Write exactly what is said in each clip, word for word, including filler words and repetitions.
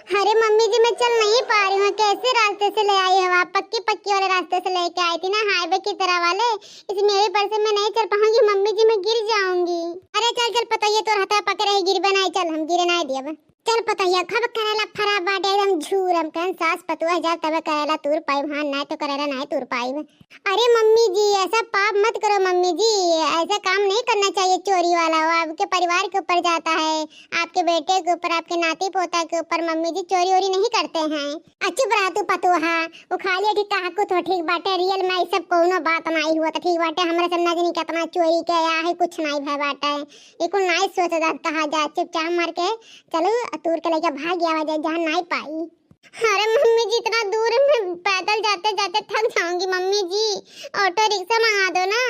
अरे मम्मी जी, मैं चल नहीं पा रही हूँ, कैसे रास्ते से ले आई हो आप? पक्की पक्की वाले रास्ते से लेके आई थी ना, हाईवे की तरह वाले। इस मेरे पर से मैं नहीं चल पाऊंगी मम्मी जी, मैं गिर जाऊंगी। अरे चल चल पतोहिया, तोर हथवा पकड़े ही, गिरबे नहीं, चल हम गिरे नहीं दियब। चल पतोहिया, कब करेला फरा बाटे एकदम झूर, हम कहन सास पतोह जाब तब करेला तूर पाइब, हाँ नहीं तो करेला नहीं तूर पाइब। अरे मम्मी जी, ऐसा पाप मत करो मम्मी जी, ऐसा काम नहीं करना चाहिए चोरी वाला, वो आपके परिवार के ऊपर जाता है, आपके बेटे के ऊपर, आपके नाती पोता के ऊपर मम्मी जी चोरी वोरी नहीं करते हैं। आ चुप रहा तू पतोहा, वो खाली ठीक कहा कुछ हो, ठीक बाटे, रियल में ई सब कौनो बात नहीं हुआ तो ठीक बाटे, हमरा सब ना जानी कितना चोरी के आया है, कुछ नहीं भय बाटे, ये कुल नहीं सोचा जात कहा जा, चुपचाप मार के चलो तूर के लेके भाग गया जाए जहाँ नहीं पाई। अरे मम्मी जी, इतना दूर मैं पैदल जाते जाते थक जाऊंगी मम्मी जी, ऑटो रिक्शा मंगा दो ना।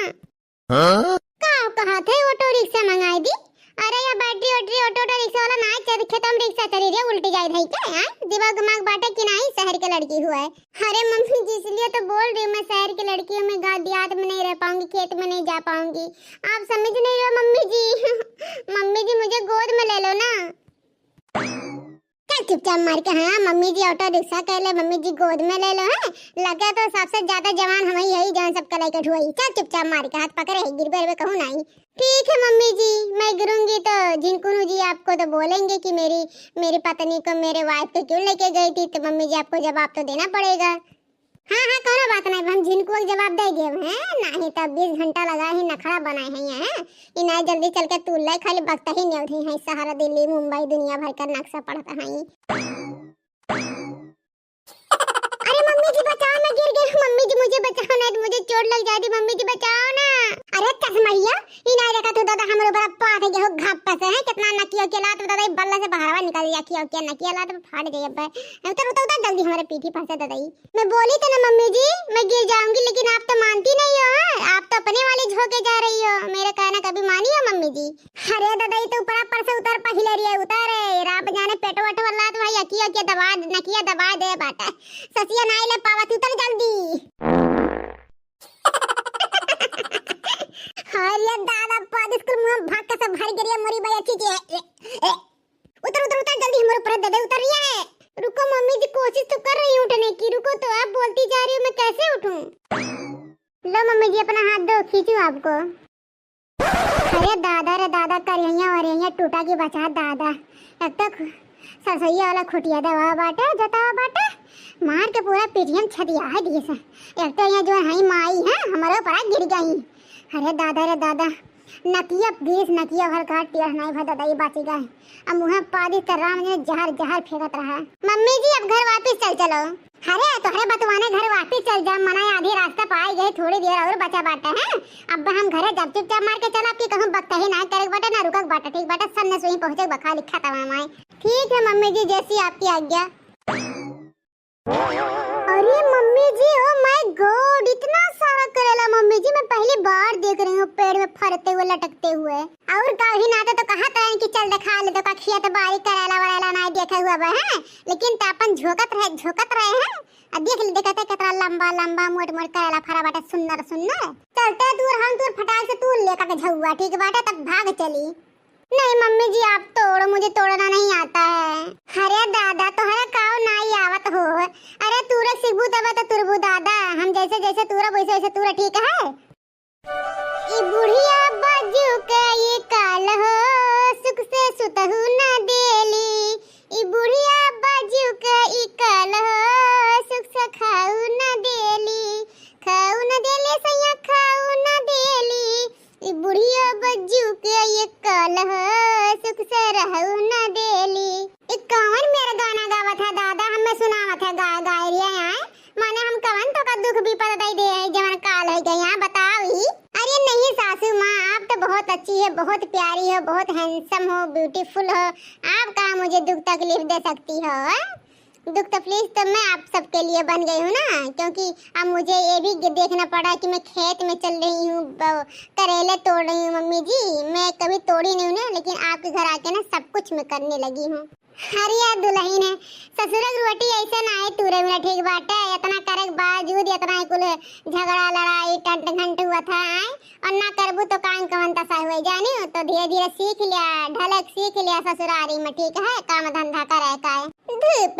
हाँ? का कहा थे ऑटो रिक्शा मंगाई दी? अरे या बैटरी वैटरी ऑटो, ऑटो रिक्शा वाला ना चल, खेतम रिक्शा चली रे, उल्टी जाए रही क्या? हाँ? दिमाग दिमाग बाटे कि नहीं, शहर के लड़की हुआ है। अरे मम्मी जी, इसलिए तो बोल रही हूँ मैं, शहर की लड़की हूँ मैं, गाँव देहात में नहीं रह पाऊंगी, खेत में नहीं जा पाऊंगी। आप समझ नहीं रहे हो मम्मी जी। मम्मी जी, मुझे गोद में ले लो ना। चल चुपचाप मार के, हाँ, मम्मी जी ऑटो रिक्शा कह ले, मम्मी जी गोद में ले लो, है लगे तो सबसे ज्यादा जवान हम ही है, जवान सबका लेके ढुआई। चल चुपचाप मार के, हाथ पकड़े है, गिरबे गिरबे कहूँ नहीं। ठीक है मम्मी जी, मैं गिरूंगी तो झिनकुनू जी आपको तो बोलेंगे कि मेरी, मेरी पत्नी को, मेरे वाइफ को क्यों लेके गई थी, तो मम्मी जी आपको जवाब तो देना पड़ेगा। हाँ हाँ, कोनो बात नहीं, हम झिनकुआ के जवाब दे देब हैं, नहीं तो बीस घंटा लगा ही नखड़ा बनाए हैं यहाँ, ई नहीं जल्दी चल के तू ले, खाली बकता ही नहीं उठी है, शहर दिल्ली मुंबई दुनिया भर का नक्शा पढ़ता है। अरे मम्मी जी बचाओ, मैं गिर गई हूँ, मम्मी जी मुझे बचाओ, नहीं तो मुझे चोट लग जाती, मम्मी जी बचाओ ना। अरे चश्मैया, ई नहीं देखा तू दादा हमरे ऊपर पात है गेहूँ घाप से है, कितना नकिया के लात दादा, ई बल्ला से बाहरवा निकल गया, किया किया नकिया लात फाट जाए अब। उतर उतर उतर जल्दी हमारे पीठी पर से दादा ई। मैं बोली तो ना मम्मी जी, मैं गिर जाऊंगी, लेकिन आप तो मानती नहीं हो, हैं? आप तो अपने वाली झोंके जा रही हो, मेरा कहना कभी मानी हो मम्मी जी? अरे दादा, ई तो ऊपरा पर से उतर पहिले रही है, उतर रे, राम जाने पेटवा वेटवा लात भाई, अकिया के दबा, नकिया दबा दे बाटे, ससिया नाई ले पावत, उतर जल्दी। अरे दादा, पाद स्कूल मुंह भाग के सब भर गिरिया मोरी बाई अच्छी के। ए, ए, उतर, उतर, उतर, जल्दी हमरे ऊपर दे दे, उतर रही है। रुको मम्मी जी, कोशिश तो कर रही हूँ उठने की, रुको तो, आप बोलती जा रही हो, मैं कैसे उठूं? लो मम्मी जी, अपना हाथ दो, खींचूं आपको। अरे दादा रे दादा, करिया और ये टूटा की बचा दादा। एक तो खु-, सरसोईया वाला खुटिया दवा बाटे, जतावा बाटे, मार के पूरा पीठियन छतिया है दिए से। एक तो ये जो है माई है, हमारे ऊपर गिर गई। अरे दादा रे दादा, नकिया बीस नकिया भर काट दिया नहीं भर दादा, ये बाची गए। अब मुँह पादी त राम ने जहर जहर फेंकत रहा। मम्मी जी, अब घर वापिस चल चलो। अरे तोहरे बतवाने घर वापिस चल जा, मना आधी रास्ता पाई गए, थोड़ी देर और बचा बाटे हैं। अब हम घरे जब चुपचाप मार के चला कि कहूँ बकतही ना करे बाटे ना रुकक बाटे, ठीक बाटे, सब ने सुई पहुँचे बखा लिखा तमाम आए। ठीक है मम्मी जी, जैसी आपकी आज्ञा। अरे मम्मी जी, oh my God, इतना सारा करेला मम्मी जी, मैं पहली बार देख रही हूँ पेड़ में फरते हुए, लटकते हुए। और कभी ना तो, तो कहा था कि चल दिखा ले, तो का खेत बाड़ी करेला वरेला ना देखे हुआ बा, हैं? लेकिन त अपन झोंकत रहे, झोंकत रहे हैं। आ देख ले, देखत है कितना लंबा लंबा मोट मोट करेला फरा बाटे, सुन्नर सुन्नर। चलते दूर हम दूर फटाक से तूर ले का के झउआ, ठीक बाटे, तब भाग चली। नहीं मम्मी जी, आप तोड़ो, मुझे तोड़ना नहीं आता है। अरे दादा, तोहरा काव नाई आवत हो? अरे तूरे सीखबू तबे तो तुरबू दादा, हम जैसे जैसे तूरब वैसे वैसे तूरा, ठीक है? ई बुढ़िया बाजू के ई काल हो, सुख से सुतहु न देली। ई बुढ़िया बाजू के ई काल हो, सुख से खाऊ न देली, खाऊ न देली सैया, खाऊ न देली। ई बुढ़िया बाजू के ई काल हो, सुख से रहू न देली। ई कौन मेरा गाना गावत है दादा, हमें सुनावत है गाय गाय रे आए। माने हम कवन तो का दुख विपद दई दे है, जवन काल है गया, बताओ ही। अरे नहीं सासू माँ, आप तो बहुत अच्छी है, बहुत प्यारी हो, बहुत हैंडसम हो, ब्यूटीफुल हो, आप कहाँ मुझे दुख तकलीफ दे सकती हो, हैं? दुख तकलीफ तो मैं आप सबके लिए बन गई हूँ ना, क्योंकि अब मुझे ये भी देखना पड़ा कि मैं खेत में चल रही हूँ, ब-, करेले तोड़ रही हूँ। मम्मी जी, मैं कभी तोड़ी नहीं हूँ ना, लेकिन आपके घर आके ना सब कुछ मैं करने लगी हूँ। अरे यार दुल्हन है, ससुर के रोटी ऐसे ना है तूरे में, ठीक बाटे। इतना करे के बावजूद इतना ही कुल झगड़ा लड़ाई टंट घंट हुआ था, आए? और ना करबू तो काम कवन दशा हुए जानी हो, तो धीरे धीरे सीख लिया, ढलक सीख लिया ससुरारी में, ठीक है, काम धंधा करे का है। धूप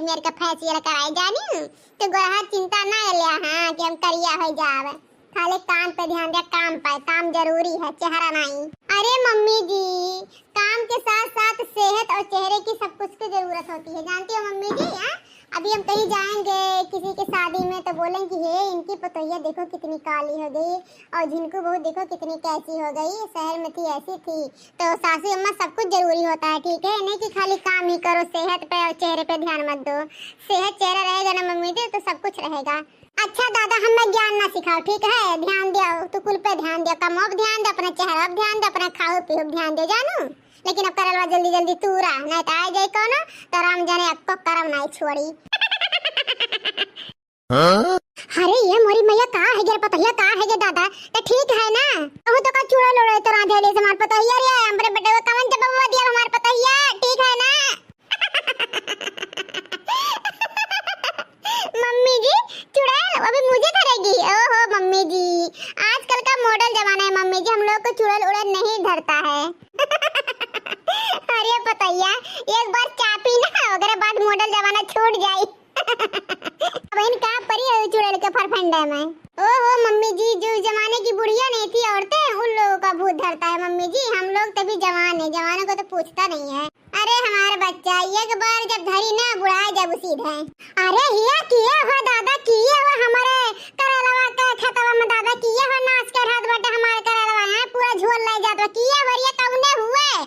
मेरे का facial कराए जानी, तो गोरहा चिंता ना लिया, हाँ, कि हम करिया हो जावे। खाली काम पे ध्यान दे, काम पे, काम जरूरी है, चेहरा नहीं। अरे मम्मी जी, काम के साथ साथ सेहत और चेहरे की सब कुछ की जरूरत होती है, जानती हो मम्मी जी? हाँ, अभी हम कहीं जाएंगे किसी की शादी में, तो बोलेंगे, "हे, इनकी पतोहिया देखो कितनी काली हो गई, और झिनकू बहू देखो कितनी कैसी हो गई, शहर में थी ऐसी थी।" तो सासू अम्मा, सब कुछ जरूरी होता है, ठीक है? नहीं कि खाली काम ही करो, सेहत पे और चेहरे पे ध्यान मत दो। सेहत, चेहरा रहेगा ना मम्मी जी, तो सब कुछ रहेगा। अच्छा दादा, हमें ज्ञान ना सिखाओ, ठीक है? ध्यान दियो, तू कुल पे ध्यान दियो, कमो पे ध्यान दे, अपने चेहरा पे ध्यान दे, अपने खाओ पियो पे ध्यान दे, जानू। लेकिन अब करलवा जल्दी जल्दी तूरा, नहीं तो आ जाए कोनो, तो राम जाने अक्को करम नहीं छोड़ी। हाँ? अरे ये मोरी मैया, का है गे पतोहिया, का है गे दादा? तो ठीक है ना? कहूँ तो का चूड़ा लोड़े तो रांधे ले से हमार पतोहिया रे, हमरे बेटे को कवन जवाब दिया हमार पतोहिया, ठीक है ना? मम्मी जी, चुड़ैल अभी मुझे धरेगी? ओहो मम्मी जी, आजकल का model जमाना है मम्मी जी, हम लोग को चुड़ैल उड़ैल नहीं धरता है। अरे पतोहिया, एक बार चापी ना, ओकरे बाद model जमाना छूट जाई। अब इन का परी है चुड़ैल के फरफंडे में। ओहो मम्मी जी, जो जमाने की बुढ़िया नहीं थी औरतें, उन लोगों का भूत धरता है मम्मी जी, हम लोग तभी जवान है, जवानों को तो पूछता नहीं है। अरे हमार बच्चा, एक बार जब धरी ना, बुढ़ाए जब उसी धे। अरे हिया किए हो दादा, किए हो हमारे करेलवा के खेतवा में दादा, किए हो नाश के हाथ बाटे हमारे करेलवा, हैं? पूरा झोल ले जात बा, किए हो रे, कौने हुए?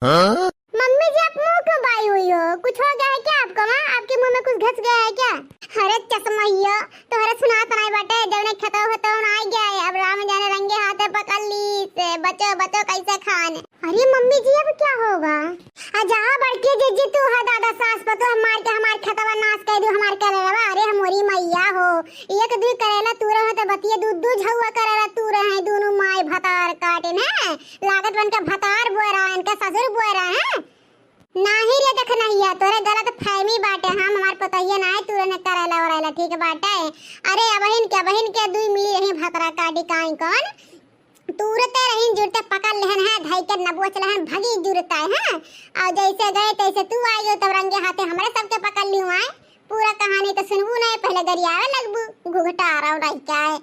हाँ? मम्मी जी, आप मुंह क्यों बाई हुई हो? कुछ हो गया है क्या आपको? हाँ, आपके मुंह में कुछ घुस गया है क्या? अरे चश्मैया, तोहरे सुनात नहीं बाटे, जौने खेतवा हो तौन आ गया है, अब राम जाने रंगे हाथे पकड़ ली से, बचो बचो कैसे खान। अरे मम्मी जी, अब क्या होगा? आ जहाँ बड़की जिज्जी तू है दादा, सास पतोह मार के हमार खेतवा नाश कर दू, हमार करेलवा। अरे हमरी मैया हो, एक दुई करेला तूरे हो तो बतिये दू दू झउआ करेला तूरे हैं, दोनों माई भतार काटे ना। लागत बन के भतार बोए रहा, इनका ससुर बोए रहा है। नाही रे देखनहिया, तोरे गलत फहमी बाटे, हम हमार पतोहिया ना है तूरे ने करेला ओरेला, ठीक बाटे? अरे अबहिन के, अबहिन के दुई मिली रही भतरा काटी काई कौन? तुरते रहिन जुरते पकड़ लेहन है, धई के नबोच लेहन, भगी जुरता है, हाँ? और जैसे गए तैसे तू आई गयो, तब रंगे हाथे हमरे सबके पकड़ लियो आए। पूरा कहानी तो सुनबू नहीं, पहले गरियावे लगबू, घुघटारा रह के आए।